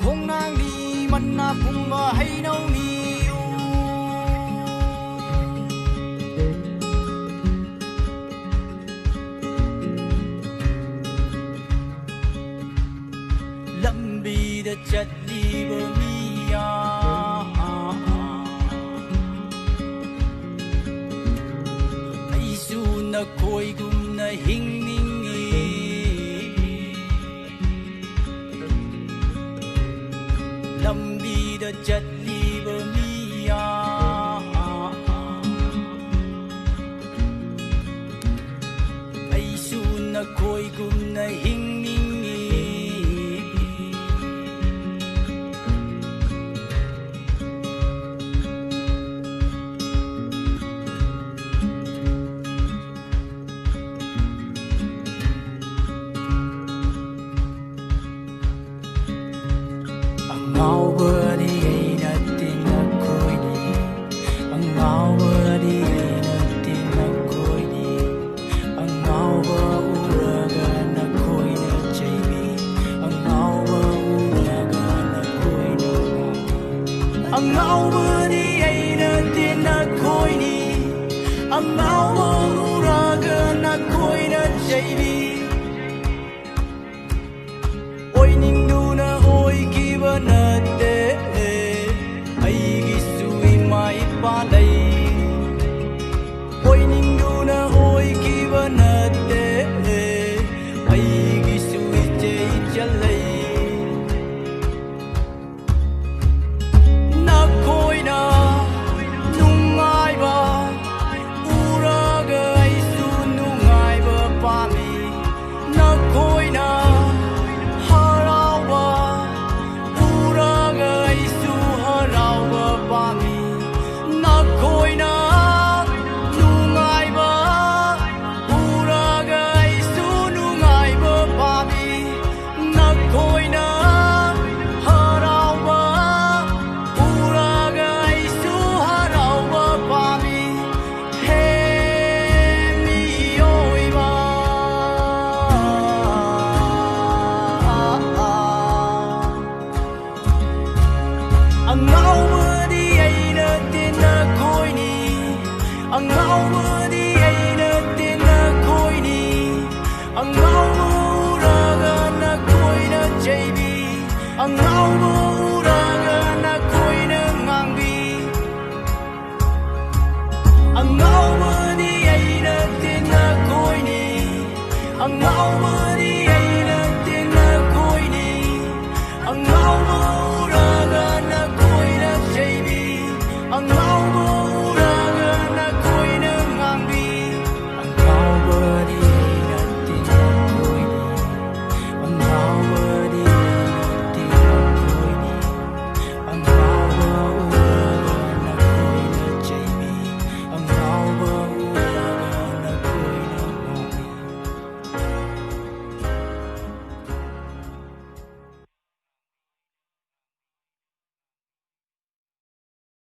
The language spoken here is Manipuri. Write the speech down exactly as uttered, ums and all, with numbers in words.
ꯈꯣꯡꯅꯥꯡꯅꯤ, ꯃꯟꯅꯥ ꯄꯨꯝꯕ ꯍꯩꯅꯧꯅꯤ꯫ ꯂꯝꯕꯤꯗ ꯆꯠꯂꯤꯕ ꯃꯤꯌꯥꯝ, ꯑꯩꯁꯨ ꯅꯈꯣꯏꯒꯨꯝꯅ ꯍꯤꯡꯅꯤꯡꯏ꯫ ꯂꯝꯕꯤꯗ ꯆꯠꯂꯤꯕ ꯃꯤꯌꯥꯝ, ꯑꯩꯁꯨ ꯅꯈꯣꯏꯒꯨꯝꯅ ꯍꯤꯡꯅꯤꯡꯏ꯫ ꯑꯉꯥꯎꯕꯗꯤ ꯑꯩ ꯅꯠꯇꯦ, ꯅꯈꯣꯏꯅꯤ꯫ ꯑꯉꯥꯎꯕꯗꯤ ꯑꯩ ꯅꯠꯇꯦ, ꯅꯈꯣꯏꯅꯤ꯫ ꯑꯉꯥꯎꯕ ꯎꯔꯒ ꯅꯈꯣꯏꯅ ꯆꯩꯕꯤ꯫ ꯑꯉꯥꯎꯕ ꯎꯔꯒ ꯅꯈꯣꯏꯅ ꯉꯥꯡꯕꯤ꯫ ꯑꯉꯥꯎꯕꯗꯤ ꯑꯩ ꯅꯠꯇꯦ, ꯅꯈꯣꯏꯅꯤ꯫ ꯑꯉꯥꯎꯕ ꯎꯔꯒ ꯅꯈꯣꯏꯅ ꯆꯩꯕꯤ꯫ ꯑꯣꯏꯅꯤꯡꯗꯨꯅ ꯑꯣꯏꯈꯤꯕ ꯅꯠꯇꯦ, ꯑꯩꯒꯤꯁꯨ ꯏꯃꯥ ꯏꯄꯥ ꯂꯩ꯫ ꯑꯣꯏꯅꯤꯡꯗꯨꯅ ꯑꯣꯏꯈꯤꯕ ꯅꯠꯇꯦ, ꯑꯩꯒꯤꯁꯨ ꯏꯆꯦ ꯏꯆꯜ ꯂꯩ꯫ ꯅꯈꯣꯏꯅ ꯅꯨꯡꯉꯥꯏꯕ ꯎꯔꯒ ꯑꯩꯁꯨ ꯅꯨꯡꯉꯥꯏꯕ ꯄꯥꯝꯃꯤ꯫ ꯑꯉꯥꯎꯕꯗꯤ ꯑꯩ ꯅꯠꯇꯦ ꯅꯈꯣꯏꯅꯤ, ꯑꯉꯥꯎꯕꯗꯤ ꯑꯩ ꯅꯠꯇꯦ ꯅꯈꯣꯏꯅꯤ, ꯑꯉꯥꯎꯕ ꯎꯔꯒ ꯅꯈꯣꯏꯅ ꯆꯩꯕꯤ, ꯑꯉꯥꯎꯕ